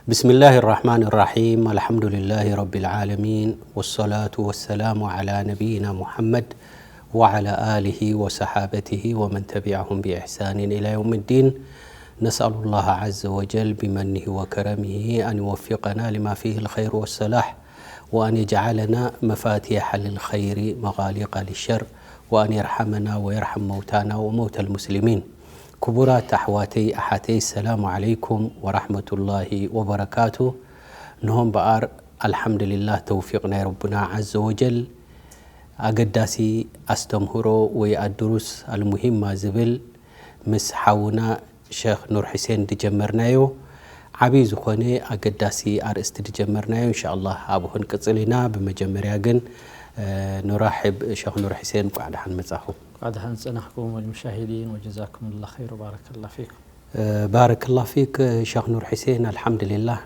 بسم الله الرحمن الرحيم. الحمد لله رب العالمين، والصلاة والسلام على نبينا محمد وعلى آله وصحابته ومن تبعهم بإحسان إلى يوم الدين. نسأل الله عز وجل بمنه وكرمه أن يوفقنا لما فيه الخير والصلاح، وأن يجعلنا مفاتيح للخير مغاليق للشر، وأن يرحمنا ويرحم موتانا وموتى المسلمين. ክቡራት ኣሕዋተይ ኣሓተይ፣ ሰላሙ ዓለይኩም ወራሕመቱላሂ ወበረካቱ። ንሆ እምበኣር ኣልሓምዱሊላህ፣ ተውፊቕ ናይ ረቡና ዓዘ ወጀል፣ ኣገዳሲ ኣስተምህሮ ወይ ኣድሩስ ኣልሙሂማ ዝብል ምስ ሓውና ሸኽ ኑር ሕሴን ድጀመርናዮ፣ ዓብዪ ዝኾነ ኣገዳሲ ኣርእስቲ ድጀመርናዮ። እንሻኣላህ ኣብኡ ክንቅጽል ኢና። ብመጀመርያ ግን ኑራሕብ ሸኽ ኑር ሕሴን፣ እንቋዕ ደሓን መጻኹም። እንቋዕ ደሓን ጸናሕኩም፣ ወልሙሻሂዲን፣ ወጀዛኩሙላህ ኸይር፣ ባረከላህ ፊኩም። ባረከላህ ፊክ ሸኽ ኑር ሕሴን። ኣልሓምዱሊላህ፣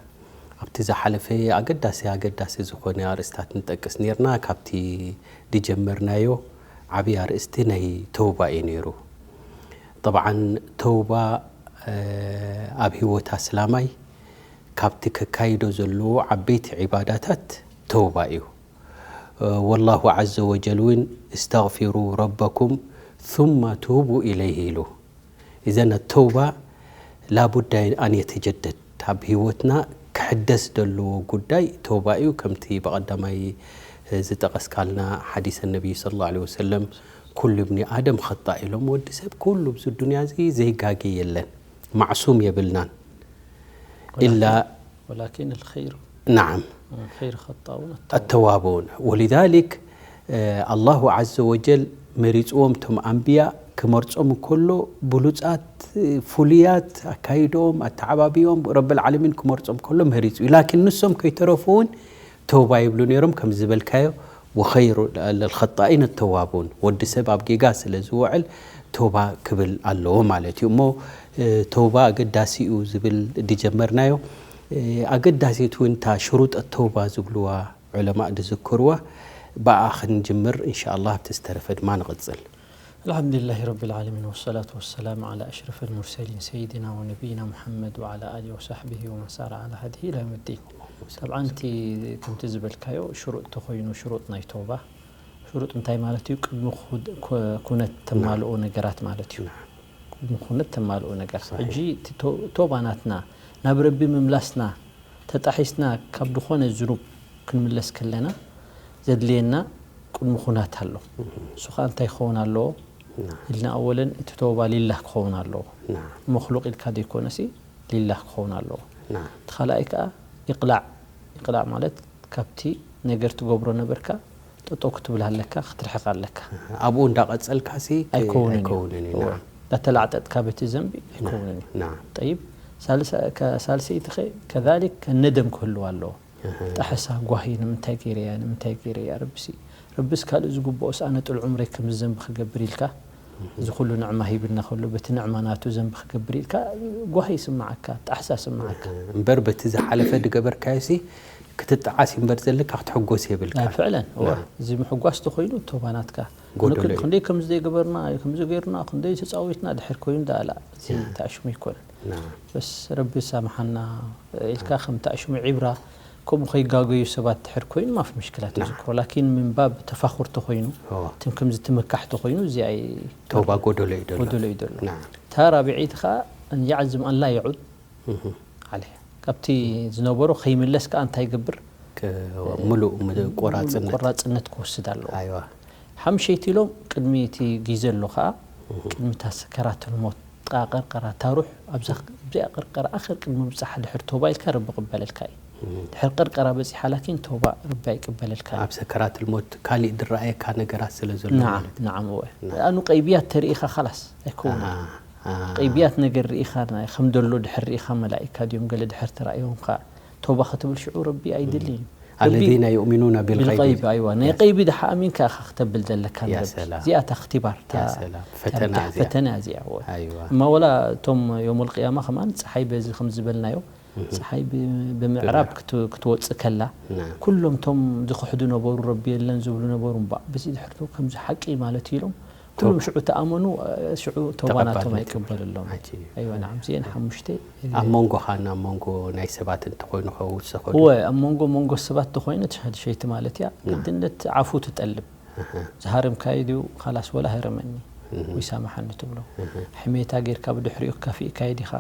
ኣብቲ ዝሓለፈ ኣገዳሲ ኣገዳሲ ዝኾነ ኣርእስታት ንጠቅስ ኔርና። ካብቲ ድጀመርናዮ ዓብዪ ኣርእስቲ ናይ ተውባ እዩ ነይሩ። ጠብዓን ተውባ ኣብ ህይወት ኣስላማይ ካብቲ ከካይዶ ዘለዎ ዓበይቲ ዒባዳታት ተውባ እዩ። ወላሁ ዓዘ ወጀል እውን፣ "እስተግፊሩ ረበኩም ثم ቱቡ ኢለይህ" ኢሉ። ኢዘን ተውባ ላቡዳ ኣን የተጀደድ፣ ኣብ ህይወትና ክሕደስ ዘለዎ ጉዳይ ተውባ እዩ። ከምቲ ብቐዳማይ ዝጠቐስካልና ሓዲሰ ነቢይ ሰለላሁ ዐለይሂ ወሰለም፣ "ኩሉ እብኒ ኣደም ኸጣእ" ኢሎም፣ ወዲ ሰብ ኩሉ ኣብዚ ዱንያ እዚ ዘይጋገ የለን፣ ማዕሱም የብልናን። ኢላ ወላኪን፣ ወላኪን الخير፣ ናዓም፣ الخير خطاؤون التوابون። التوابون። ወሊዛሊክ፣ ኣላሁ ዓዘ ወጀል መሪጽዎም፣ እቶም ኣንብያ ክመርጾም እንከሎ፣ ብሉጻት፣ ፍሉያት ኣካይድኦም፣ ኣተዓባብዮም፣ ረብል ዓለሚን ክመርጾም ከሎ መሪጹ እዩ። ላኪን ንሶም ከይተረፉ እውን ተውባ ይብሉ ነይሮም፣ ከም ዝበልካዮ፣ "ወኸይሩ ልኸጣኢን ተዋቡን"፣ ወዲ ሰብ ኣብ ጌጋ ስለ ዝውዕል ተውባ ክብል ኣለዎ ማለት እዩ። እሞ፣ እ፣ ተውባ ኣገዳሲ እዩ ዝብል ድጀመርናዮ። እ፣ ኣገዳሲት እውን እታ ሽሩጥ ተውባ ዝብልዋ ዑለማእ ድዝክርዋ፣ ብኣ ክንጅምር፣ እንሻኣላህ ኣብቲ ዝተረፈ ድማ ንቕጽል። الحمد لله رب العالمين، والصلاة والسلام على أشرف المرسلين سيدنا ونبينا محمد وعلى آله وصحبه ومن سار على هديه إلى يوم الدين. ጠብዓን እቲ ከምቲ ዝበልካዮ ሽሩጥ ተኾይኑ፣ ሽሩጥ ናይ ተውባ፣ ሽሩጥ እንታይ ማለት እዩ? ቅድሚ ኩ-፣ ኩ-፣ ኩነት ተማልኦ ነገራት ማለት እዩ። ናዓም። ቅድሚ ኩነት ተማልኦ ነገር። ሰሒሕ። ሕጂ እቲ ቶ-፣ ቶባ ናትና ናብ ረቢ ምምላስና ተጣሒስና ካብ ዝኾነ ዝኑብ ክንምለስ ከለና ዘድልየና ቅድሚ ኩነት ኣሎ። እም። እሱ ኸኣ እንታይ ክኸውን ኣለዎ? ናዓም። ኢልና ኣወለን እቲ ተውባ ሊላህ ክኸውን ኣለዎ። ናዓም። መኽሉቕ ኢልካ ዘይኮነሲ ሊላህ ክኸውን ኣለዎ። ናዓም። እቲ ካልኣይ ከኣ ኢቕላዕ። ኢቕላዕ ማለት ካብቲ ነገር ትገብሮ ነበርካ ጠጠው ክትብል ኣለካ፣ ክትርሕቕ ኣለካ። ኣብኡ እንዳቐጸልካሲ ክ-፣ ኣይከውንን እዩ። ኣይከውንን እዩ፣ እወ። ናዓም። እንዳተላዕጠጥካ በቲ ዘንቢ ኣይከውንን እዩ። ናዓም። ጠይብ፣ ሳልሳ-፣ ከ-፣ ሳልሰይቲ ኸ ከዛሊክ ነደም ክህልዋ ኣለዎ። እህ። ጣሕሳ ጓሂ፣ ንምንታይ ገይረያ፣ ንምንታይ ገይረያ፣ ረቢሲ፣ ረቢስ ካልእ ዝግብኦስ ኣነ ጥል ዑምረይ ከምዚ ዘንቢ ክገብር ኢልካ፣ እህ። እዚ ኩሉ ንዕማ ሂብና ከሎ በቲ ንዕማ ናቱ ዘንቢ ክገብር ኢልካ ጓሂ ይስምዓካ፣ ጣሕሳ ይስምዓካ። እህ። እምበር በቲ ዝሓለፈ ድገበርካዮሲ ክትጠዓስ እምበር ዘለካ ክትሕጎስ የብልካ። ናይ ፍዕለን፣ እወ። ናዓም። እዚ ምሕጓስ ተኾይኑ ቶባ ናትካ። ጎደሎ ክንደይ፣ እዩ። ክንደይ ከምዚ ዘይገበርና፣ ከምዚ ገይርና፣ ክንደይ ተጻዊትና ድሕር ኮይኑ ደኣላ፣ እዚ ናዓም። ተኣሽሙ ኣይኮነን። ናዓም። በስ ረቢ ሳምሓና ኢልካ ከም ተኣሽሙ ዒብራ፣ ከምኡ ከይጋገዩ ሰባት ድሕር ኮይኑ ማፊ ምሽክላት ናዓም። ዝክሮ። ላኪን ምን ባብ ተፋኹር ተኾይኑ፣ እወ። ትም ከምዚ ትምካሕ ተኾይኑ፣ እዚ ኣይ ተውባ ጎደሎ እዩ ደሎ። ጎደሎ እዩ ደሎ። ናዓም። እታ ራብዐይቲ ኸኣ፣ ኣን የዕዝም ኣን ላ የዑድ እህ። ዓለይሃ። ካብቲ ዝነበሮ ከይምለስ ከኣ እንታይ ይገብር? ክ-፣ ምሉእ ም-፣ ቆራጽነት። ቆራጽነት ክወስድ ኣለዎ። ኣይዋ። ሓምሸይቲ ኢሎም ቅድሚ እቲ ግዜ ኣሎ ከኣ፣ እህ። ቅድሚ እታ ሰከራተል ሞት፣ ጥቓ ቀርቀራ፣ እታ ሩሕ ኣብዛ፣ ኣብዚኣ ቀርቀራ ኣኸር ቅድሚ ምብጻሕ ድሕር ተውባ ኢልካ ረቢ ይቅበለልካ እዩ። እህ። ድሕር ቀርቀራ በጺሓ ላኪን ተውባ ረቢ ኣይቅበለልካ እዩ። ኣብ ሰከራተል ሞት ካሊእ ዝረኣየካ ነገራት ስለ ዘሎ ናዓም፣ ማለት እዩ። ናዓም፣ እወ። ናዓም። ኣኑ ቀይብያት ተርእኻ ኻላስ ኣይከውንን። ኣሃ። ኣሃ። ቀይብያት ነገር ርኢኻ፣ ናይ ከም ደሎ ድሕር ርኢኻ፣ መላኢካ ድዮም ገለ ድሕር ተራእዮምካ፣ ተውባ ክትብል ሽዑ ረቢ ኣይደልን እዩ። እም። ረቢ ኣለዚነ ዩእሚኑነ ቢልገይቢ። ቢልገይቢ፣ ኣይዋ። ናይ ያ። ቀይቢ ድሓ ኣሚንካ ኢኻ ክተብል ዘለካ ያ ንረቢ። ሰላም። እዚኣ እታ እኽትባር፣ እታ፣ ያ ሰላም። እታ ፈተና ብታሕ እዚኣ። ፈተና እዚኣ፣ እወ። ኣይዋ። እማ ወላ እቶም የውመል ቅያማ ከማን ጸሓይ በዚ ከም ዝበልናዮ፣ እህ። ጸሓይ ብ-፣ ብምዕራብ ብምዕራብ። ክት-፣ ክትወጽእ ከላ፣ ናም። ኩሎም እቶም ዝኽሕዱ ነበሩ፣ ረቢ የለን ዝብሉ ነበሩ እምበኣር፣ በዚ ድሕርቱ ከምዚ ሓቂ ማለት እዩ ኢሎም፣ ኩሎም ሽዑ ተኣመኑ፣ ሽዑ ተውባ ናቶም ኣይቀበለሎም። ኣይወ ናዓም እዚአን ሓሙሽተ ኣብ መንጎኻን ኣብ መንጎ ናይ ሰባት እንተኾይኑ ከውሰኸሉ እወ ኣብ መንጎ መንጎ ሰባት ተኾይኑ ትሸይቲ ማለት እያ። ግድነት ዓፉ ትጠልብ። ዝሃረምካዮ ድዩ ካላስ ወላ ህረመኒ ወይ ሳምሓኒ ትብሎ። ሕሜታ ጌርካ ብድሕሪኡ ክካፍእካዮ ዲኻ?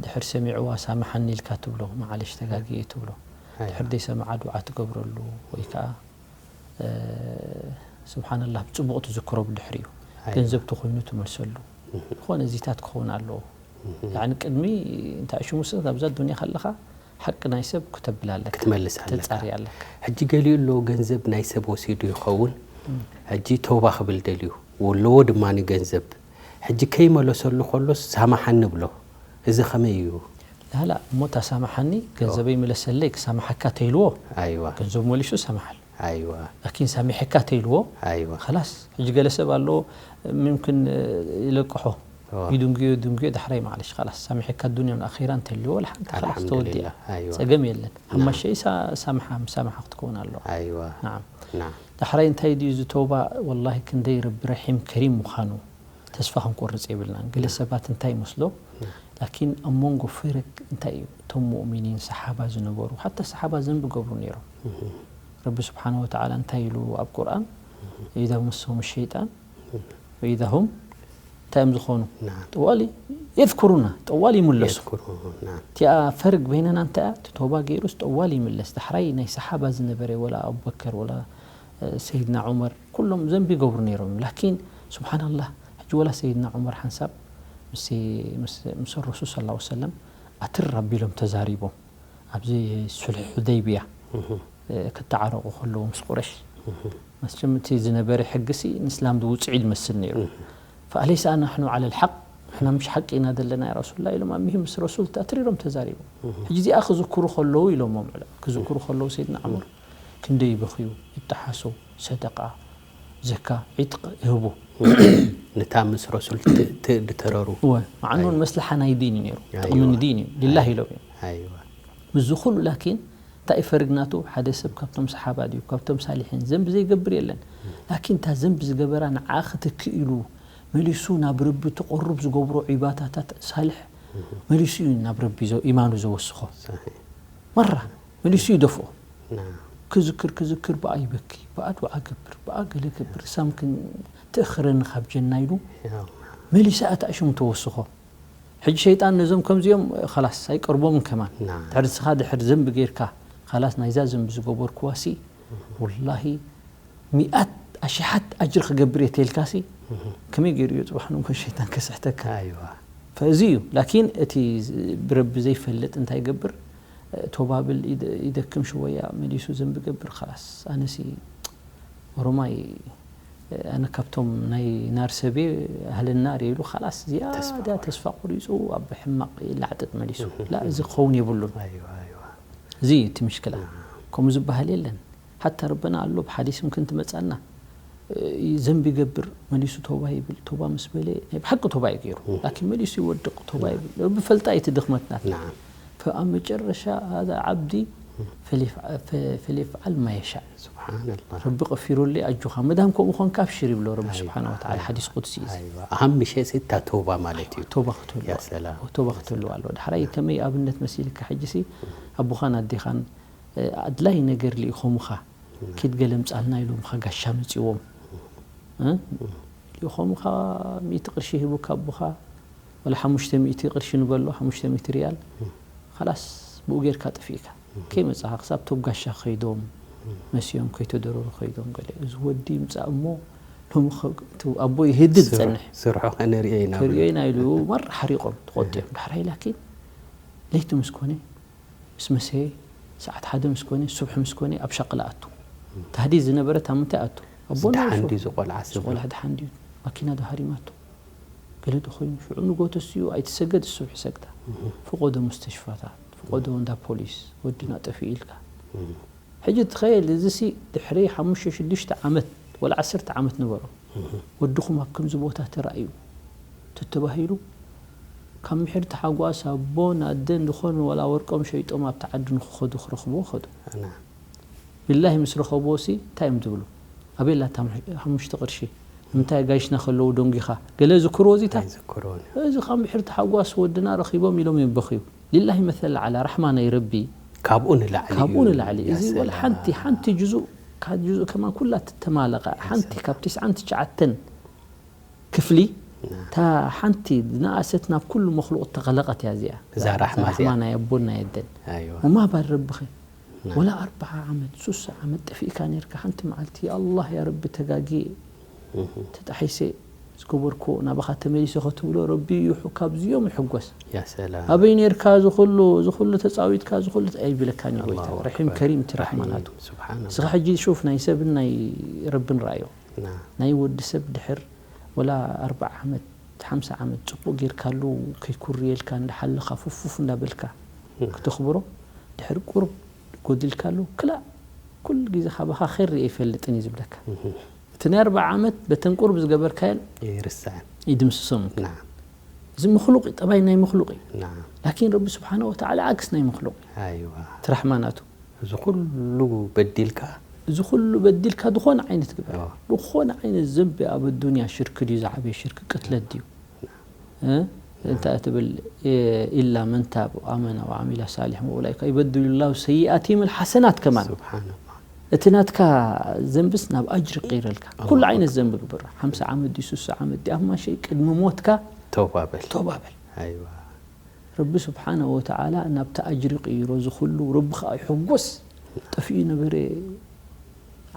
ድሕር ሰሚዕዋ ሳምሓኒ ኢልካ ትብሎ፣ መዓለሽ ተጋግየ ትብሎ። ድሕር ደይሰምዓ ዱዓ ትገብረሉ ወይ ከዓ ስብሓንላህ ብፅቡቕ ትዝክሮ ብድሕሪኡ። ገንዘብ ተኾይኑ ትመልሰሉ። ዝኾነ እዚታት ክኸውን ኣለዎ። ያኒ ቅድሚ እንታይ ሽሙ ስለ ኣብዛ ዱንያ ከለኻ ሓቂ ናይ ሰብ ክተብል ኣለካ ክትመልስ ኣለካ። ተጻሪ ኣለካ። ሕጂ ገሊኡ ኣሎ ገንዘብ ናይ ሰብ ወሲዱ ይኸውን። ሕጂ ተውባ ክብል ደልዩ ወለዎ ድማ ንገንዘብ ሕጂ ከይመለሰሉ ከሎስ ሳማሓኒ ብሎ። እዚ ከመይ እዩ? ላላ እሞ ታሳማሓኒ ገንዘበይ ምለሰለይ ክሳማሓካ ተይልዎ ኣይዋ ገንዘብ መሊሱ ሳማሓል። ኣይዋ ላኪን ሳሚሐካ ተይልዎ ኣይዋ ኸላስ። ሕጂ ገለ ሰብ ኣሎ ምምክን ይለቅሖ ይድንጉዮ ድንጉዮ ዳሕራይ ማዕለሽ ኸላስ ሳሚሐካ ዱንያን ኣኺራን ተልዎ ለሓንቲ ኸላስ ተወዲኣ። ጸገም የለን። ሃማሸይ ሳምሓ ምሳምሓ ክትከውን ኣለዋ። ኣይዋ ናዓም ናዓም ዳሕራይ እንታይ ድዩ እዚ ተውባ? ወላሂ ክንደይ ረቢ ረሒም ከሪም ምዃኑ ተስፋ ክንቆርጽ የብልናን። ገለ ሰባት እንታይ ይመስሎ ላኪን ኣብ መንጎ ፈረግ እንታይ እዩ እቶም ሙእሚኒን ሰሓባ ዝነበሩ ሓታ ሰሓባ ዘንቢ ገብሩ ነይሮም። ረቢ ስብሓን ወተዓላ እንታይ ኢሉ ኣብ ቁርኣን ኢዛ መሰሁም ሸይጣን ወኢዛ ሁም እንታይ እዮም ዝኾኑ ጠዋሊ የዝኩሩና ጠዋሊ ይምለሱ። እቲኣ ፈርግ በይነና እንታይ እያ እቲ ቶባ ገይሩስ ጠዋሊ ይምለስ። ዳሕራይ ናይ ሰሓባ ዝነበረ ወላ ኣቡበከር ወላ ሰይድና ዑመር ኩሎም ዘንቢ ይገብሩ ነይሮም እዮም። ላኪን ስብሓንላህ ሕጂ ወላ ሰይድና ዑመር ሓንሳብ ምስ ረሱል ስ ላ ሰለም ኣትር ኣቢሎም ተዛሪቦም ኣብዚ ሱልሒ ሑደይብያ ክተዓረቑ ከለዉ ምስ ቁረሽ መስችም እቲ ዝነበረ ሕግሲ ንእስላም ዝውፅዕ ይመስል ነይሩ። ፈኣለይሰ ናሕኑ ዓለ ልሓቅ ንሕና ምሽ ሓቂ ኢና ዘለና ያ ረሱሉላ ኢሎም ኣብ ምሂ ምስ ረሱል ኣትሪሮም ተዛሪቦም። ሕጂ እዚኣ ክዝክሩ ከለዉ ኢሎሞም ዕለማ ክዝክሩ ከለዉ ሰይድና ዑመር ክንደይ ይበኽዩ ይጠሓሱ። ሰደቃ ዘካ ዒትቅ ይህቡ። ነታ ምስ ረሱል ትእድ ተረሩ እወ መዓኑን መስልሓ ናይ ዲን እዩ ነይሩ። ጥቕሚ ንዲን እዩ ሊላህ ኢሎም እዮም። ኣይዋ ምስዚ ኩሉ ላኪን እንታይ እዩ ፈርግ ናቱ? ሓደ ሰብ ካብቶም ሰሓባ ድዩ ካብቶም ሳሊሒን ዘንቢ ዘይገብር የለን። ላኪን እታ ዘንቢ ዝገበራ ንዓ ክትክእ ኢሉ መሊሱ ናብ ረቢ ተቆሩብ ዝገብሮ ዒባታታት ሳልሕ መሊሱ እዩ ናብ ረቢ ኢማኑ ዘወስኾ። መራ መሊሱ ይደፍኦ። ክዝክር ክዝክር ብኣ ይበኪ ብኣ ድዓ ገብር ብኣ ገለ ገብር ሳምክን ትእኽረኒ ካብ ጀና ኢሉ መሊሳ እታ እሽሙ ተወስኾ። ሕጂ ሸይጣን ነዞም ከምዚኦም ኸላስ ኣይቀርቦምን ከማን። ድሕሪ ንስኻ ድሕሪ ዘንቢ ጌርካ ኸላስ ናይዛ ዘንቢ ዝገበርክዋሲ ወላሂ ሚኣት ኣሽሓት ኣጅሪ ክገብር እየ ተልካሲ ከመይ ገይሩ እዩ ፅባሕ ንጎ ሸይጣን ከስሕተካ? ኣይዋ ፈእዚ እዩ። ላኪን እቲ ብረቢ ዘይፈልጥ እንታይ ይገብር? ቶባብል ይደክም ሽወያ መሊሱ ዘንቢ ገብር ኸላስ ኣነሲ ኦሮማይ ኣነ ካብቶም ናይ ናር ሰብየ ኣህሊ ናር ኢሉ ኻላስ ዝያዳ ተስፋ ቆሪፁ ኣብ ሕማቕ ይላዕጥጥ መሊሱ። ላ እዚ ክኸውን የብሉን። እዚ እቲ ምሽክላ ከምኡ ዝበሃል የለን። ሓታ ረበና ኣሎ ብሓዲስ ምክን ትመፃና ዘንቢ ይገብር መሊሱ ቶባ ይብል ቶባ ምስ በለ ናይ ብሓቂ ቶባ እዩ ገይሩ ላኪን መሊሱ ይወድቕ ቶባ ይብል። ረቢ ፈልጣ እዩ እቲ ድኽመት ናትና። ፈኣብ መጨረሻ ሃዛ ዓብዲ ፈሊፍዓል ማ የሻእ። ስብሓንላህ ረቢ ቀፊሩለይ ኣጆኻ መዳም ከምኡ ኾንካ ኣብሽር ይብሎ ረቢ ስብሓን ወተዓላ ሓዲስ ቁድሲ እዩ። ኣሃም ምሸ እታ ተውባ ማለት እዩ። ተውባ ክትህሉ ያ ሰላም ተውባ ክትህሉ ኣሎ። ድሕራይ ከመይ ኣብነት መሲልካ ሕጂሲ ኣቦኻን ኣዴኻን ኣድላይ ነገር ልኢኾምኻ ኪድ ገለ ምጻልና ኢሎምኻ ጋሻ መጺዎም ልኢኾምኻ ሚእቲ ቅርሺ ሂቡካ ኣቦኻ ወላ ሓሙሽተ ሚእቲ ቅርሺ ንበሎ ሓሙሽተ ሚእቲ ሪያል ኸላስ ብኡ ጌርካ ጠፊእካ ከይመጻኻ ክሳብ ቶም ጋሻ ኸይዶም መሲዮም ከይተደረሩ ኸይዶም ገለ እዚ ወዲ ይምጻእ እሞ ሎሚ ኣቦ ይህድድ ዝጸንሕ ስርሖ ከነርእዮ ኢና ክርእዮ ኢና ኢሉ ማራ ሓሪቖም ተቖጢዖም ዳሕራይ ላኪን ለይቲ ምስ ኮነ ምስ መሰየ ሰዓት ሓደ ምስ ኮነ ሱብሒ ምስ ኮነ ኣብ ሻቕላ ኣቱ። ታህዲድ ዝነበረ ታብ ምንታይ ኣቱ? ኣቦና ዝደሓን ድዩ ዝቖልዓ ስብ? ዝቖልዓ ደሓን ድዩ? ማኪና ዶ ሃሪማቶ? ገለ ዶ ኮይኑ? ሽዑ ንጎ ተስኡ ኣይትሰገድ ሱብሒ ሰግዳ። ፍቖዶ ሙስተሽፋታት፣ ፍቖዶ እንዳ ፖሊስ፣ ወድና ጠፊኡ ኢልካ። ሕጂ ትኸየል እዚሲ ድሕሪ ሓሙሽተ ሽዱሽተ ዓመት ወላ ዓሰርተ ዓመት ንበሮ ወድኹም ኣብ ከምዚ ቦታ ተራእዩ ተተባሂሉ ካብ ምሕር ተሓጓስ ኣቦን ኣደን ዝኾነ ወላ ወርቆም ሸይጦም ኣብቲ ዓዲ ንክኸዱ ክረኽብዎ ከዱ። ቢላሂ ምስ ረኸብዎ ሲ እንታይ እዮም ዝብሉ? ኣበይ ኣላ እታ ሓሙሽተ ቅርሺ? እንታይ ጋይሽና ከለዉ ደንጊኻ ገለ ዝክርዎ እዚታት ኣይዝክሮን። እዚ ከም ብሕር ተሓጓስ ወድና ረኺቦም ኢሎም ይበኽዩ። ሊላሂ መሰል ዓላ ራሕማ ናይ ረቢ ካብኡ ንላዕሊ ካብኡ እዩ። ንላዕሊ ያ እዚ ወላ ሰላም። ሓንቲ ሓንቲ ጁዙእ ካብ ጁዙእ ከማን ኩላ ትተማለቐ ሓንቲ ካብ ትስዓን ትሽዓተን ክፍሊ እታ ሓንቲ ዝነኣሰት ናብ ኩሉ መክሉቕ ተቐለቐት እያ እዚኣ። እዛ ራሕማ እዚኣ። ራሕማ ናይ ኣቦን ናይ ኣደን። ኣይዋ። ወማ ባል ረብኺ ወላ ኣርብዓ ዓመት ሱሳ ዓመት ጠፊእካ ነርካ ሓንቲ መዓልቲ ኣላህ ያ ረቢ ተጋጊ ተጣሒሰ ዝገበርኩ ናባኻ ተመሊሰ ክትብሎ ረቢ ይሑ- ካብዚኦም ይሕጎስ። ያ ሰላም። ኣበይ ነርካ ዝኹሉ ዝኹሉ ተፃዊትካ ዝኹሉ ኣይብለካን እዩ ጎይታ ኣላሁ ረሒም ኣክበር። ከሪም እቲ ራሕማ ናቱ። ሱብሓነላህ። እስኻ ሕጂ ሹፍ ናይ ሰብን ናይ ረብን ረኣዮ። ና ናይ ወዲ ሰብ ድሕር ወላ ኣርብዓ ዓመት ሓምሳ ዓመት ፅቡቅ ጌርካሉ ከይኩርየልካ እንዳሓለኻ ፉፉፍ እንዳበልካ ክተኽብሮ ድሕር ቁርብ ጎዲልካሉ ክላእ ኩሉ ግዜ ካባኻ ኸይር ሪኤ ይፈልጥን እዩ ዝብለካ። እቲ ናይ ኣርብዓ ዓመት በተን ቁርብ ዝገበርካየን ይርስዕን። ይድምስሶም። ና እዚ ምክሉቅ እዩ፣ ጠባይ ናይ ምክሉቅ እዩ። ና ላኪን ረቢ ስብሓነ ወተዓላ ዓክስ ናይ ምክሉቅ እዩ። ኣይዋ። እቲ ራሕማ ናቱ። እዚ ኩሉ በዲልካ እዚ ኩሉ በዲልካ ዝኾነ ዓይነት ግበር ኣዎ። ዝኾነ ዓይነት ዘንቢ ኣብ ኣዱንያ ሽርክ ድዩ ዝዓበየ ሽርክ ቅትለት ድዩ እ? እንታይ ትብል ኢላ መን ታብ ኣመና ወዓሚላ ሳሊሕ ወኡላይካ ይበድሉ ላሁ ሰይኣትም ሓሰናት ከማን ሱብሓነላህ። እቲ ናትካ ዘንብስ ናብ ኣጅሪ ቀይረልካ ኩሉ ዓይነት ዘንቢ ግብራ ሓምሳ ዓመት ድዩ ሱሳ ዓመት ድዩ ኣብ ማሸይ ቅድሚ ሞትካ ተውባ በል። ተውባ በል ኣይዋ። ረቢ ስብሓነ ወተዓላ ናብቲ ኣጅሪ ቅይሮ ዝኽሉ ረቢ ከዓ ይሕጎስ ጠፊኡ ነበረ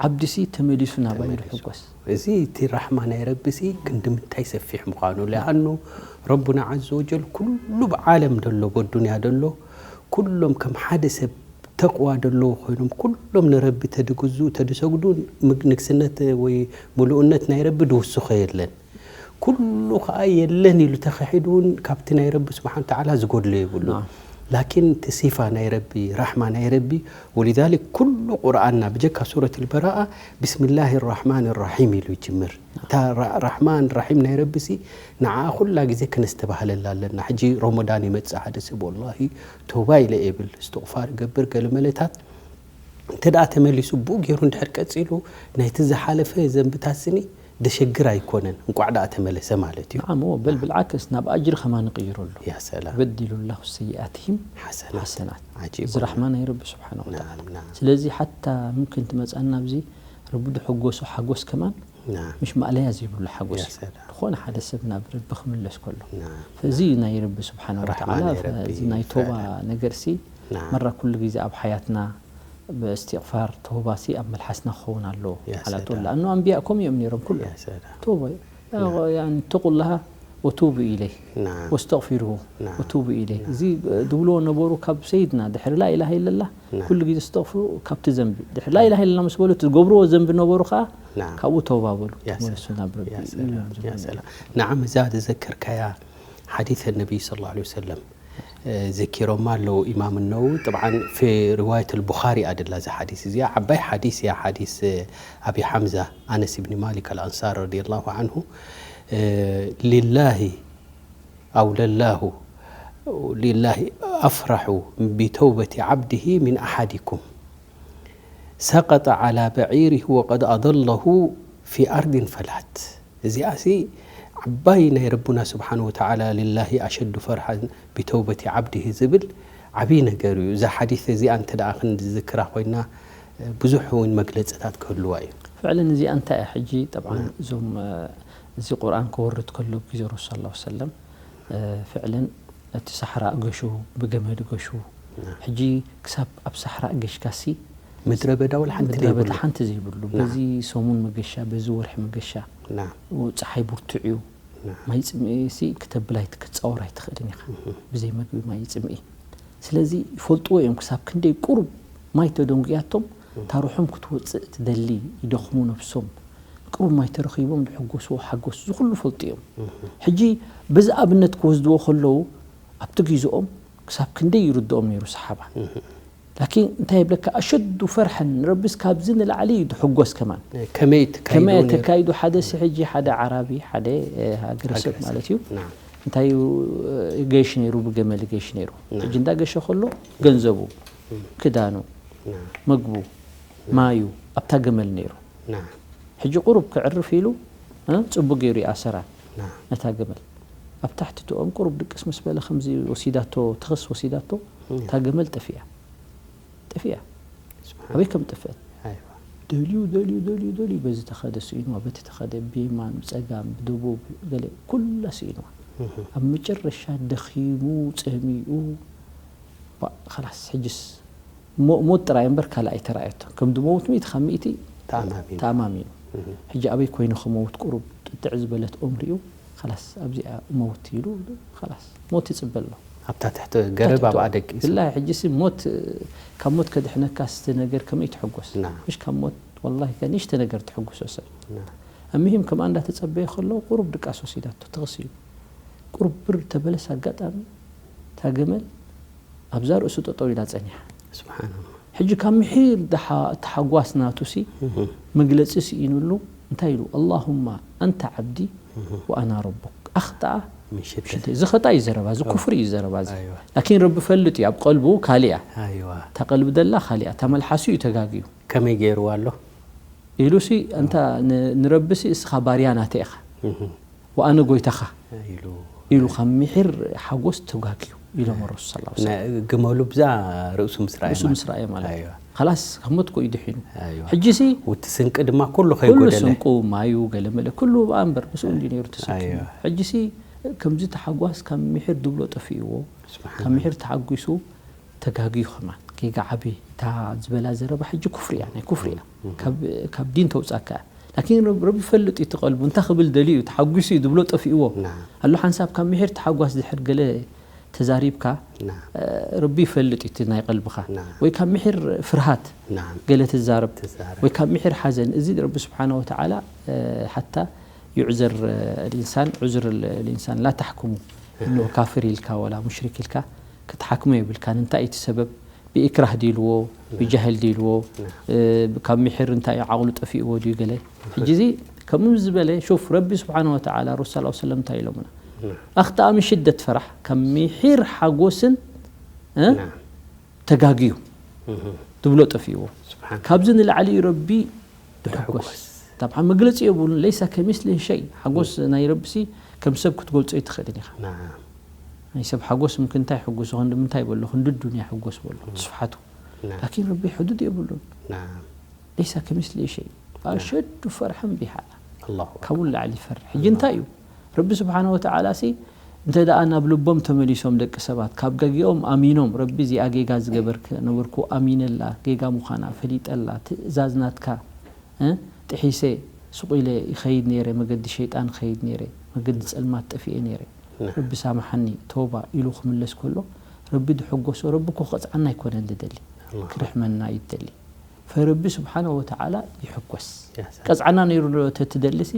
ዓብድሲ ተመሊሱ ናባይ ተመሊሱ። ይሕጎስ እዚ እቲ ራሕማ ናይ ረቢ ሲ ክንዲ ምንታይ ሰፊሕ ምዃኑ ለኣኑ ረቡና ዓዘ ወጀል ኩሉ ብዓለም ደሎ በዱንያ ደሎ ኩሎም ከም ሓደ ሰብ ተቕዋ ደለዎ ኮይኖም ኩሎም ንረቢ ተድግዙ ተድሰግዱ ምግ- ንግስነት ወይ ምሉእነት ናይ ረቢ ድውስኾ የለን። ኩሉ ከዓ የለን ኢሉ ተኸሒዱ እውን ካብቲ ናይ ረቢ ስብሓን ተዓላ ዝጎድሎ የብሉ። ናም። ላኪን እቲ ሲፋ ናይ ረቢ ራሕማ ናይ ረቢ ወሊዛሊክ ኩሉ ቁርኣንና ብጀካ ሱረት ልበራኣ ብስምላህ ራሕማን ራሒም ኢሉ ይጅምር። እታ ራ- ራሕማን ራሒም ናይ ረቢ ሲ ንዓ ኩላ ግዜ ክነስተባህለላ ኣለና። ሕጂ ሮሞዳን ይመፅእ ሓደ ሰብ ወላሂ ተውባ ኢለ የብል እስትቕፋር ይገብር ገለ መለታት እንተ ደኣ ተመሊሱ ብኡ ገይሩ እንድሕር ቀጺሉ ናይቲ ዝሓለፈ ዘንብታት ስኒ ደሸግር ኣይኮነን እንቋዕ ደኣ ተመለሰ ማለት እዩ። نعم هو بل بالعكس ናብ ኣጅሪ ከማን ይቕይረሉ ያ ሰላም يبدل الله سيئاتهم ሓሰናት حسنات ዓጂብ እዚ ራሕማ ናይ ረቢ ስብሓን ወተዓላ ናም ናም ስለዚ ሓታ ምምክን ትመፅኣና ኣብዚ ረቢ ድሕጎሶ ሓጎስ ከማን ናም ምሽ ማእለያ ዘይብሉ ሓጎስ ያ እዩ ሰላም ዝኾነ ሓደ ሰብ ናብ ረቢ ክምለስ ከሎ ናም እዚ ናይ ረቢ ስብሓን ራሕማ ወተዓላ ናይ ረቢ እዚ ናይ ቶባ ፈ- ነገር ሲ ናም መራ ኩሉ ግዜ ኣብ ሓያትና ብእስትቕፋር ተውባ ሲ ኣብ መልሓስና ክኸውን ኣለዎ ያ ሓላት ሰላም። ወላ እኖ ኣንቢያ ከምኡ እዮም ነይሮም ኩሉ ያ ሰላም ተውባ እዩ اتقوا الله وتوبوا إليه ናም واستغفروه ናም። وتوبوا إليه እዚ ድብልዎ ነበሩ ካብ ሰይድና ድሕሪ لا إله إلا الله ናም። ኩሉ ግዜ استغفروا ካብቲ ዘንቢ ድሕሪ لا إله إلا الله ምስ በሉ እቲ ዝገብርዎ ዘንቢ ነበሩ ከዓ ናም ካብኡ ተውባ በሉ ያ ተመለሱ ሰላም። ናብ ረቢ ያ ኢሎም ሰላም። ያ ዝብሉ ሰላም። ናዓም እዛ ዝዘከርካያ ሓዲስ ነቢይ ስለ ላ ሰለም ዘኪሮማ ኣለዉ ኢማም ነው ጥብዓን ፊ ሪዋየት ልቡኻሪ ኣድላ እዚ ሓዲስ እዚኣ ዓባይ ሓዲስ እያ ሓዲስ ኣቢ ሓምዛ ኣነስ ብኒ ማሊክ ኣልኣንሳር ረዲ ላሁ ዓንሁ ሊላሂ أو لله لله أفرح بتوبة عبده من أحدكم سقط على بعيره وقد أضله في أرض فلاة እዚኣ ሲ ዓባይ ናይ ረቡና ስብሓን ወተዓላ ሊላሂ ኣሸዱ ፈርሓን ቢተውበቲ ዓብድሂ ዝብል ዓብዪ ነገር እዩ። እዛ ሓዲስ እዚኣ እንተ ደኣ ክንዝክራ ኮይና ብዙሕ እውን መግለፅታት ክህልዋ እዩ። ፍዕለን እዚኣ እንታይ እያ ሕጂ ጠብዓን እዞም እዚ ቁርኣን ክወርድ ከሎ ግዜ ረሱል ሰለላሁ ዐለይሂ ወሰለም ፍዕለን እቲ ሳሕራ እገሹ ብገመድ እገሹ ሕጂ ክሳብ ኣብ ሳሕራ እገሽካሲ ምድረ በዳ ወላ ሓንቲ ምድረ በዳ ዘይብሉ። ሓንቲ ዘይብሉ ና። በዚ ሰሙን መገሻ በዚ ወርሒ መገሻ ና። ፀሓይ ብርቱዕ እዩ ና። ማይ ፅምኢ ሲ ክተብል ኣይትክፃወር ኣይትኽእልን ኢኻ ብዘይ መግቢ ማይ ፅምኢ ስለዚ ይፈልጥዎ እዮም ክሳብ ክንደይ ቁሩብ ማይ ተደንጉያቶም ታርሖም ክትወፅእ ትደሊ ይደኽሙ ነብሶም ቁሩብ ማይ ተረኺቦም ዝሕጎስዎ ሓጎስ ዝኩሉ ፈልጡ እዮም ሕጂ በዚ ኣብነት ክወስድዎ ከለዉ ኣብቲ ግዝኦም ክሳብ ክንደይ ይርድኦም ነይሩ ሰሓባ ላኪን እንታይ ይብለካ ኣሸዱ ፈርሐን ረቢስ ካብዚ ንላዕሊ እዩ ድሕጎስ ከማን ከመይ ከመይ ትካይዱ ነይሩ? ተካይዱ ሓደ ሲ ሕጂ ሓደ ዓራቢ ሓደ እ፣ ሃገረ ሰብ ሃገረ ሰብ። ማለት እዩ ናም። እንታይ እዩ እ፣ ገሽ ነይሩ ብገመል ገሽ ነይሩ ናም። ሕጂ እንዳገሸ ከሎ ገንዘቡ ክዳኑ ናም። መግቡ ማዩ ኣብታ ገመል ነይሩ ናም። ሕጂ ቁሩብ ክዕርፍ ኢሉ እ? ጽቡቅ ገይሩ ይኣሰራ ናም ነታ ገመል። ኣብ ታሕቲ እቲ ኦም ቁሩብ ድቅስ ምስ በለ ከምዚ ወሲዳቶ፣ ትኽስ ወሲዳቶ፣ እም። እታ ገመል ጠፊኣ። ጠፊኣ። ስብሓን ኣበይ ከም ጠፍአት ኣይዋ ደልዩ ደልዩ ደልዩ ደልዩ በዚ ተኸደ ስኢንዋ፣ በቲ ተኸደ ብየማን ብጸጋም ብደቡብ ገለ ኩላ ስኢንዋ። እህ ኣብ መጨረሻ ደኺሙ ጸሚኡ ባ- ኸላስ ሕጅስ ሞ- ሞት ጥራይ እምበር ካልእ ኣይተራእየቶ። ከም ድመውት ሚእቲ ካብ ሚእቲ ተኣማሚኑ። ተኣማሚኑ። እህ ሕጂ ኣበይ ኮይኑ ክመውት ቁሩብ ጥጥዕ ዝበለት ኦም ሪኡ ኸላስ ኣብዚኣ እመውት ኢሉ ኸላስ ሞት ይጽበ ኣሎ። ኣብታ ትሕቲ ገረብ ኣብኣ ደቂሱ ብላይ ሕጂ ሲ ሞት ካብ ሞት ከድሕነካ ስቲ ነገር ከመይ ትሕጎስ ና። ምሽ ካብ ሞት ወላሂ ከ ንሽተ ነገር ትሕጉሶ ሰብ ና እምህም ከምኣ እንዳተጸበየ ከሎ ቁሩብ ድቃስ ወሲዳቶ ትቕስ እዩ ቁሩብ ብር ተበለስ ኣጋጣሚ እታ ገመል ኣብዛ ርእሱ ጠጠው ኢላ ጸኒሓ ስብሓንላ ሕጂ ካብ ምሒር ድሓ- ተሓጓስ ናቱ ሲ እህ መግለጺ ስኢኑሉ እንታይ ኢሉ ኣላሁማ ኣንተ ዓብዲ እህ ወኣና ረቡክ ኣኽጣኣ ምሽት ሽንተ እዚ ኸጣ እዩ ዘረባ እዚ ኩፍሪ እዩ ዘረባ እዚ ኣይዋ ላኪን ረቢ ፈልጥ እዩ ኣብ ቀልቡ ካሊኣ ኣይዋ እታ ቀልቢ ደላ ካሊኣ እታ መልሓሱ እዩ ተጋግዩ ከመይ ገይርዋ ኣሎ ኢሉ ሲ እንታ ን- ንረቢ ሲ እስኻ ባርያ ናተ ኢኻ እህ ወኣነ ጎይታኻ ኢሉ ኢሉ ካብ ምሒር ሓጎስ ተጋግዩ ኢሎም ረሱል ስ ነ- ግመሉ ብዛ ርእሱ ምስ ረኣየ ርእሱ ማለት ምስ ረኣየ ማለት እዩ ኣይዋ ኸላስ ካብ ሞት ኮ ይድሒኑ ኣይዋ ሕጂ ሲ ውቲ ስንቂ ድማ ኩሉ ኩሉ ከይጎደለ ስንቁ ማዩ ገለመለ ኩሉ ብኣ እምበር ምስኡ እንዲ ነይሩ ተሰኪሙ ኣይዋ ሕጂ ሲ ከምዚ ተሓጓስ ካብ ምሒር ድብሎ ጠፊእዎ ስብሓን ካብ ምሒር ተሓጒሱ ተጋግዩ ኸማን ጌጋ ዓቢ እታ ዝበላ ዘረባ ሕጂ ኩፍሪ እያ ናይ ኩፍሪ እያ ካብ- ካብ ዲን ተውጻካ እያ ላኪን ረብ- ረቢ ፈልጥ እዩ ትቐልቡ እንታይ ክብል ደልዩ ተሓጒሱ እዩ ድብሎ ጠፊእዎ ና ኣሎ ሓንሳብ ካብ ምሒር ተሓጓስ ድሕር ገለ ተዛሪብካ ና እ፣ ረቢ ይፈልጥ እዩ እቲ ናይ ቀልብኻ ና ወይ ካብ ምሒር ፍርሃት ና ገለ ትዛረብ ትዛረብ ወይ ካብ ምሒር ሓዘን እዚ ረቢ ስብሓነ ወተዓላ ሓታ ዩዕዘር ልኢንሳን ዑዝር ልኢንሳን ላ ታሕክሙ እነሆ ካፍር ኢልካ ወላ ሙሽሪክ ኢልካ ክትሓክሞ የብልካን እንታይ እቲ ሰበብ ብኢክራህ ድልዎ ብጃህል ድልዎ እ፣ ካብ ምሒር እንታይ ዓቕሉ ጠፊእዎ ድዩ ገለ ሕጂ እዚ ከምኡ ዝበለ ሹፍ ረቢ ስብሓነ ወተዓላ ረሱል ስ ሰለም እንታይ ኢሎምና ኣኽጣኣ ምን ሽደት ፈራሕ ካብ ምሒር ሓጎስን እ፣ ና ተጋግዩ እህ ትብሎ ጠፊእዎ ስብሓን ካብዚ ንላዕሊ እዩ ረቢ ድሕጎስ ድሕጎስ። طبعا መግለፂ የብሉን ለይሳ ከሚስሊ ሸይ ሓጎስ ናይ ረቢሲ ከም ሰብ ክትገልፆ ኣይትኽእልን ኢኻ ና ናይ ሰብ ሓጎስ ምክ እንታይ ሕጉስ ኾን ንምንታይ በሎ ክንዲ ዱንያ ሕጎስ በሎ ትስፍሓቱ ና ላኪን ረቢ ሕዱድ የብሉን ና ለይሳ ከሚስሊ ሸይ ኣሸዱ ፈርሐን ቢሃላ ኣላሁ ካብኡ ንላዕሊ ይፈርሕ ሕጂ እንታይ እዩ ረቢ ስብሓን ወተዓላ ሲ እንተ ደኣ ናብ ልቦም ተመሊሶም ደቂ ሰባት ካብ ገጊኦም ኣሚኖም ረቢ እዚኣ ጌጋ ዝገበርክ ነበርኩ ኣሚነላ ጌጋ ምዃና ፈሊጠላ ትእዛዝ ናትካ እ፣ ጥሒሰ ስቕ ኢለ ይኸይድ ነይረ መገዲ ሸይጣን ይኸይድ ነይረ መገዲ ጸልማት ጠፊኤ ነይረ ረቢ ሳምሓኒ ተውባ ኢሉ ክምለስ ከሎ ረቢ ድሕጎሶ ረቢ እኮ ክቐጽዓና ኣይኮነን ዝደሊ ኣላሁ ክርሕመና እዩ ዝደሊ ፈረቢ ስብሓነ ወተዓላ ይሕጎስ ያ ሰላም። ቀጽዓና ነይሩ ዶ ተትደልሲ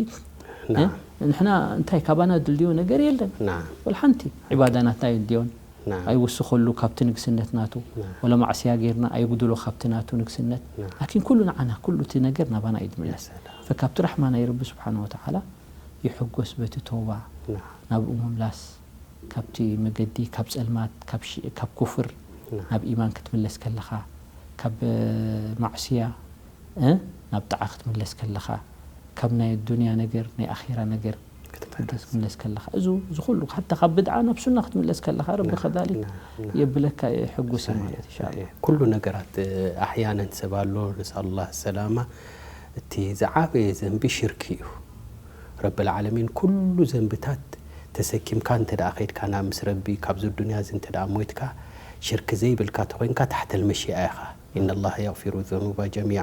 ና ንሕና እንታይ ካባና ድልድዮ ነገር የለን ና ወላ ሓንቲ ዕባዳ ናትና ይድልዮን ና ኣይውስኸሉ ካብቲ ንግስነት ናቱ ና ወላ ማዕስያ ጌርና ኣይጉድሎ ካብቲ ናቱ ንግስነት ና ላኪን ኩሉ ንዓና ኩሉ እቲ ነገር ናባና እዩ ያ ዝምለስ ሰላም። ፈካብቲ ራሕማ ናይ ረቢ ስብሓን ወተዓላ ይሕጎስ በቲ ተውባ ና ናብኡ ምምላስ ካብቲ መገዲ ካብ ጸልማት ካብ ሽ- ካብ ኩፍር ና ናብ ኢማን ክትምለስ ከለኻ ካብ እ፣ ማዕስያ እ፣ ናብ ጣዓ ክትምለስ ከለኻ ካብ ናይ ዱንያ ነገር ናይ ኣኼራ ነገር ክትምለስ ክትምለስ ከለኻ እዚ እዚ ኩሉ ሓታ ካብ ብድዓ ናብ ሱና ክትምለስ ከለኻ ረቢ ና ከዛሊክ ና ና የብለካ የሕጉስ እዩ ማለት ኢንሻ ኣላህ ኩሉ ነገራት ኣሕያነን ሰብ ኣሎ ነስኣሉላህ ሰላማ እቲ ዝዓበየ ዘንቢ ሽርክ እዩ ረቢ ልዓለሚን ኩሉ ዘንብታት ተሰኪምካ እንተ ደኣ ኸይድካ ናብ ምስ ረቢ ካብዚ ዱንያ እዚ እንተ ደኣ ሞይትካ ሽርክ ዘይብልካ ተኾይንካ ታሕተ ልመሽኣ ኢኻ ኢነ ላሃ የግፊሩ ዘኑባ ጀሚዓ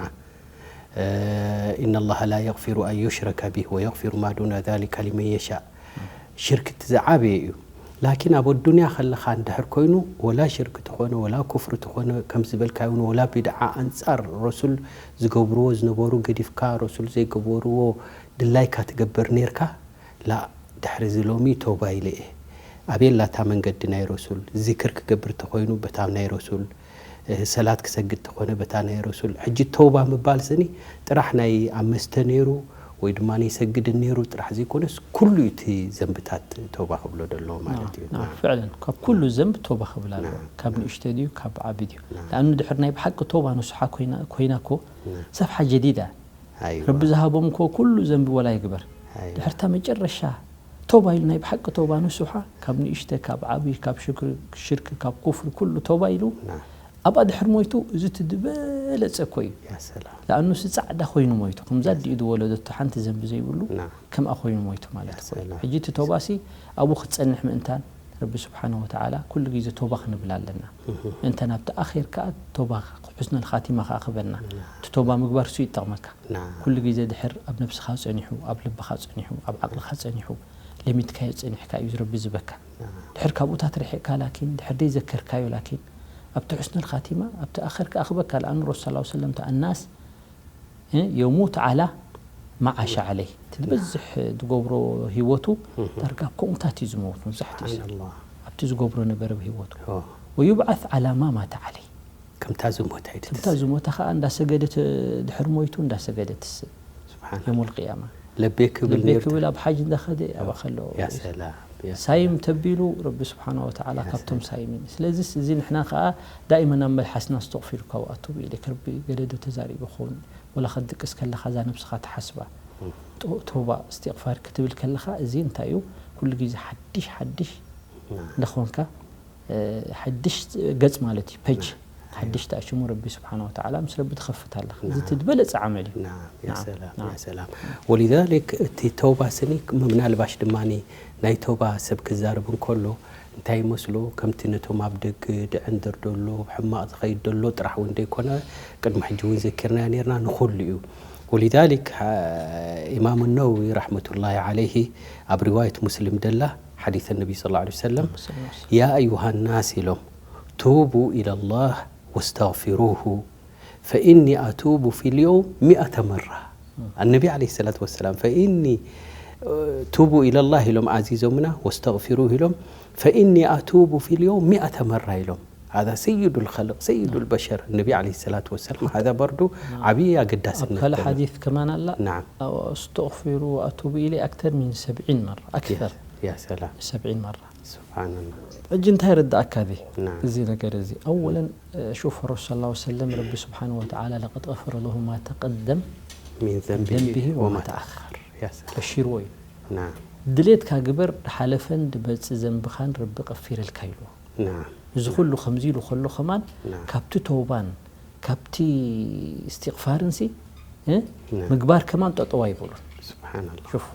ኢነ ላሃ ላ የግፊሩ ኣን ዩሽረከ ቢህ ወየግፊሩ ማ ዱነ ዛሊከ ሊመን የሻእ ሽርክ እቲ ዝዓበየ እዩ ላኪን ኣብ ኣዱንያ ከለኻ እንድሕር ኮይኑ ወላ ሽርክ ተኾነ ወላ ኩፍሪ ተኾነ ከም ዝበልካዮ እውን ወላ ቢድዓ ኣንጻር ረሱል ዝገብርዎ ዝነበሩ ገዲፍካ ረሱል ዘይገበርዎ ድላይካ ትገብር ኔርካ ላ ድሕሪ እዚ ሎሚ ተውባ ኢለ እየ ኣበየላ እታ መንገዲ ናይ ረሱል ዚክር ክገብር ተኾይኑ በታ ናይ ረሱል ሰላት ክሰግድ ተኾነ በታ ናይ ረሱል ሕጂ ተውባ ምባል ስኒ ጥራሕ ናይ ኣብ መስተ ነይሩ ወይ ድማ ይሰግድን ነይሩ ጥራሕ ዘይኮነስ ኩሉ እቲ ዘንብታት ተውባ ክብሎ ደሎ ማለት እዩ ናም፣ ፍዕለን ካብ ኩሉ ዘንብ ቶባ ክብል ኣለዎ ናም፣ ካብ ንእሽተ ድዩ ካብ ዓቢ ድዩ ናም። ንኣኑ ድሕር ናይ ብሓቂ ቶባ ንስሓ ኮይና- ኮይና እኮ ናም። ሰፍሓ ጀዲዳ ኣይዋ፣ ረቢ ዝሃቦም እኮ ኩሉ ዘንቢ ወላ ይግበር ድሕርታ መጨረሻ ቶባ ኢሉ ናይ ብሓቂ ቶባ ንሱሓ ካብ ንእሽተ ካብ ዓብዪ ካብ ሽርክ ካብ ኩፍሪ ኩሉ ቶባ ኢሉ ኣብኣ ድሕር ሞይቱ እዚ ትድበለፀ እኮ እዩ። ለኣኑ ሲ ፃዕዳ ኮይኑ ሞይቱ ከምዛ ድኡ ዝወለደቶ ሓንቲ ዘንቢ ዘይብሉ ከምኣ ኮይኑ ሞይቱ ማለት እኮ እዩ። ሕጂ እቲ ቶባ ሲ ኣብኡ ክትፀንሕ ምእንታን ረቢ ስብሓነ ወተዓላ ኩሉ ግዜ ቶባ ክንብል ኣለና። እንተ ናብቲ ኣኼር ከዓ ቶባ ሕስነል ኻቲማ ከዓ ክበና እቲ ቶባ ምግባር እሱ ይጠቕመካ። ኩሉ ግዜ ድሕር ኣብ ነብስኻ ፀኒሑ ኣብ ልብኻ ፀኒሑ ኣብ ዓቕልኻ ፀኒሑ ለሚትካዮ ፀኒሕካ እዩ ረቢ ዝበካ። ድሕር ካብኡታት ርሒቕካ ላኪን ድሕር ደይ ዘከርካዮ ላኪን ኣብቲ ሕስነል ኻቲማ ኣብቲ ኣኸር ክኣኽበካ። ለኣኑ ረሱ ስ ሰለም ተኣናስ የሙት ዓላ መዓሻ ዓለይ እቲ ዝበዝሕ ዝገብሮ ህይወቱ ዳርጋ ኣብ ከምኡታት እዩ ዝመውት መብዛሕትኡ ሰብ ኣብቲ ዝገብሮ ነበረ ብህይወቱ ወዩብዓት ዓላ ማ ማተ ዓለይ ከምታ ዝሞተ ከምታ ዝሞተ ከዓ እንዳሰገደ ድሕር ሞይቱ እንዳሰገደ ትስእ የሙል ቅያማ ለቤ ክብል ኣብ ሓጅ እንዳኸደ ኣብኣ ከሎ ሳይም ተቢሉ ረቢ ስብሓን ወተዓላ ካብቶም ሳይሚን። ስለዚስ እዚ ንሕና ከዓ ዳኢመን ኣብ መልሓስና ኣስተቕፊሩካ ወኣቱብ ኢለይክ ረቢ ገለ ዶ ተዛሪቡ ክኸውን ወላ ክትድቅስ ከለኻ እዛ ነብስኻ ትሓስባ ተውባ እስትቕፋር ክትብል ከለኻ እዚ እንታይ እዩ ኩሉ ግዜ ሓድሽ ሓድሽ እንደኾንካ ሓድሽ ገጽ ማለት እዩ ፔጅ ሓድሽ ተኣሽሙ ረቢ ስብሓን ወተዓላ ምስ ረቢ ትኸፍት ኣለኻ እዚ ትድበለፀ ዓመል እዩ። ሰላም ወሊዛሊክ እቲ ተውባ ስኒ ምናልባሽ ድማ ናይ ተውባ ሰብ ክዛረብ እንከሎ እንታይ ይመስሎ ከምቲ ነቶም ኣብ ደገ ድዕንድር ደሎ ሕማቕ ዝኸይድ ደሎ ጥራሕ እውን ደይኮነ ቅድሚ ሕጂ እውን ዘኪርናዮ ነርና ንኹሉ እዩ። ወሊዛሊክ ኢማም ነወዊ ረሕመቱላሂ ዓለይሂ ኣብ ሪዋየት ሙስሊም ደላ ሓዲስ ነቢ ስ ላ ሰለም ያ አዩሃ ናስ ኢሎም ቱቡ ኢለላህ ወስተግፊሩሁ ፈኢኒ ኣቱቡ ፊ ልየውም ሚአተ መራ ኣነቢ ለ ሰላት ወሰላም ፈኢኒ ቱቡ ኢለላህ ኢሎም ዓዚዞምና ወስተግፊሩሁ ኢሎም ፈኢኒ ኣቱቡ ፊ ልየውም ሚአተ መራ ኢሎም هذا سيد الخلق سيد البشر النبي عليه الصلاة والسلام هذا برضو عبي أقداس أبخل حديث كمان لا نعم أستغفر وأتوب إليه أكثر من سبعين مرة أكثر يا سلام سبعين مرة سبحان الله أجن تاير الدعك هذه نعم زي نقر زي أولا شوف الرسول صلى الله عليه وسلم ربي سبحانه وتعالى لقد غفر له ما تقدم من ذنبه, ذنبه وما تأخر يا سلام بشير وين نعم دليت كاجبر حلفا دبت ذنبخان ربي غفر الكيلو እዚ ኩሉ ከምዚ ኢሉ ከሎ ከማን ካብቲ ተውባን ካብቲ እስትቕፋርን ሲ ምግባር ከማን ጠጠው ኣይበሉን። ሹፍ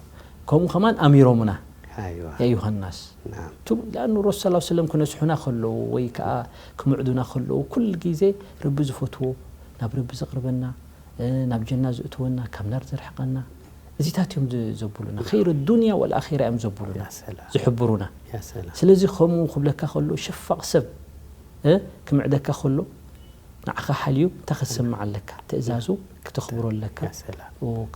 ከምኡ ከማን ኣሚሮምና ያ ዩሃናስ ቱብ ለኣኑ ረሱ ስ ሰለም ክነስሑና ከለዉ ወይ ከዓ ክምዕዱና ከለዉ ኩል ግዜ ረቢ ዝፈትዎ ናብ ረቢ ዘቕርበና ናብ ጀና ዝእትወና ካብ ናር ዘርሕቐና እዚታት እዮም ዘብሉና ኸይር ዱንያ ወልኣኺራ እዮም ዘብሉና ዝሕብሩና ስለዚ ከምኡ ክብለካ ከሎ ሸፋቕ ሰብ ክምዕደካ ከሎ ንዓኻ ሓልዩ እንታይ ክትሰምዕ ኣለካ ትእዛዙ ክተኽብሮ ኣለካ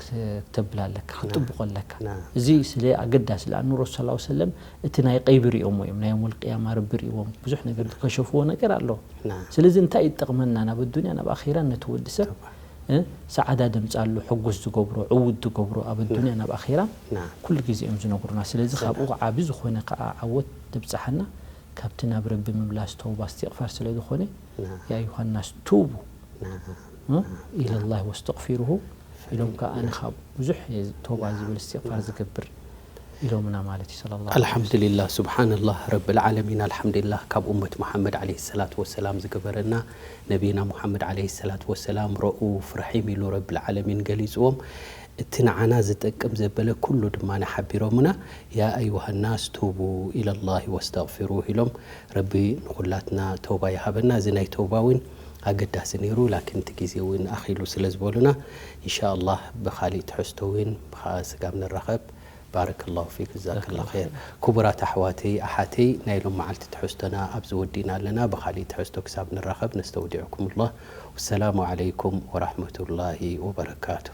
ክተብል ኣለካ ክትጥብቆ ኣለካ እዚ ስለ ኣገዳሲ ለኣኑ ረሱ ስ ሰለም እቲ ናይ ቀይቢ ሪኦሞ እዮም ናይ ዮመል ቅያማ ረቢ ሪዎም ብዙሕ ነገር ዝከሸፍዎ ነገር ኣሎ ስለዚ እንታይ ይጠቕመና ናብ ኣዱንያ ናብ ኣኺራ ነቲ ወዲ ሰብ ሰዓዳ ደምፃሉ ሕጉስ ዝገብሮ ዕውት ዝገብሮ ኣብ ኣዱንያ ናብ ኣኺራ ኩሉ ግዜ እዮም ዝነግሩና ስለዚ ካብኡ ዓቢ ዝኾነ ከዓ ዓወት ደብፅሓና ካብቲ ናብ ረቢ ምምላስ ተውባ እስትቕፋር ስለ ዝኾነ ያ ዩሃናስ ቱቡ ኢለላህ ወስተቕፊሩሁ ኢሎም ከዓ ኣነ ካብ ብዙሕ ተውባ ዝብል እስትቕፋር ዝገብር ኢሎምና ማለት እዩ ሰለላሁ ዐለይሂ ወሰለም። ኣልሐምዱሊላህ ሱብሓነላህ ረብል ዓለሚን ኣልሐምዱሊላህ ካብ ኡመት ሙሐመድ ዐለይሂ ሰላቱ ወሰላም ዝገበረና ነቢና ሙሐመድ ዐለይሂ ሰላቱ ወሰላም ረኡፍ ረሒም ኢሉ ረብል ዓለሚን ገሊፅዎም እቲ ንዓና ዝጠቅም ዘበለ ኩሉ ድማ ሓቢሮምና ያ ኣዩሃ ናስ ቱቡ ኢለላሂ ወስተግፊሩህ ኢሎም ረቢ ንኹላትና ተውባ ይሃበና እዚ ናይ ተውባ እውን ኣገዳሲ ነይሩ ላኪን እቲ ግዜ እውን ኣኺሉ ስለ ዝበሉና እንሻ ኣላህ ብኻሊእ ትሕዝቶ እውን ብኻዓ ስጋብ ንራኸብ ባረከላሁ ፊክ ጀዛከላሁ ኸይር ክቡራት ኣሕዋተይ ኣሓተይ ናይ ሎም መዓልቲ ትሕዝቶና ኣብዚ ወዲእና ኣለና ብኻሊእ ትሕዝቶ ክሳብ ንራኸብ ነስተውዲዕኩሙላህ ወሰላሙ ዓለይኩም ወራሕመቱላሂ ወበረካቱ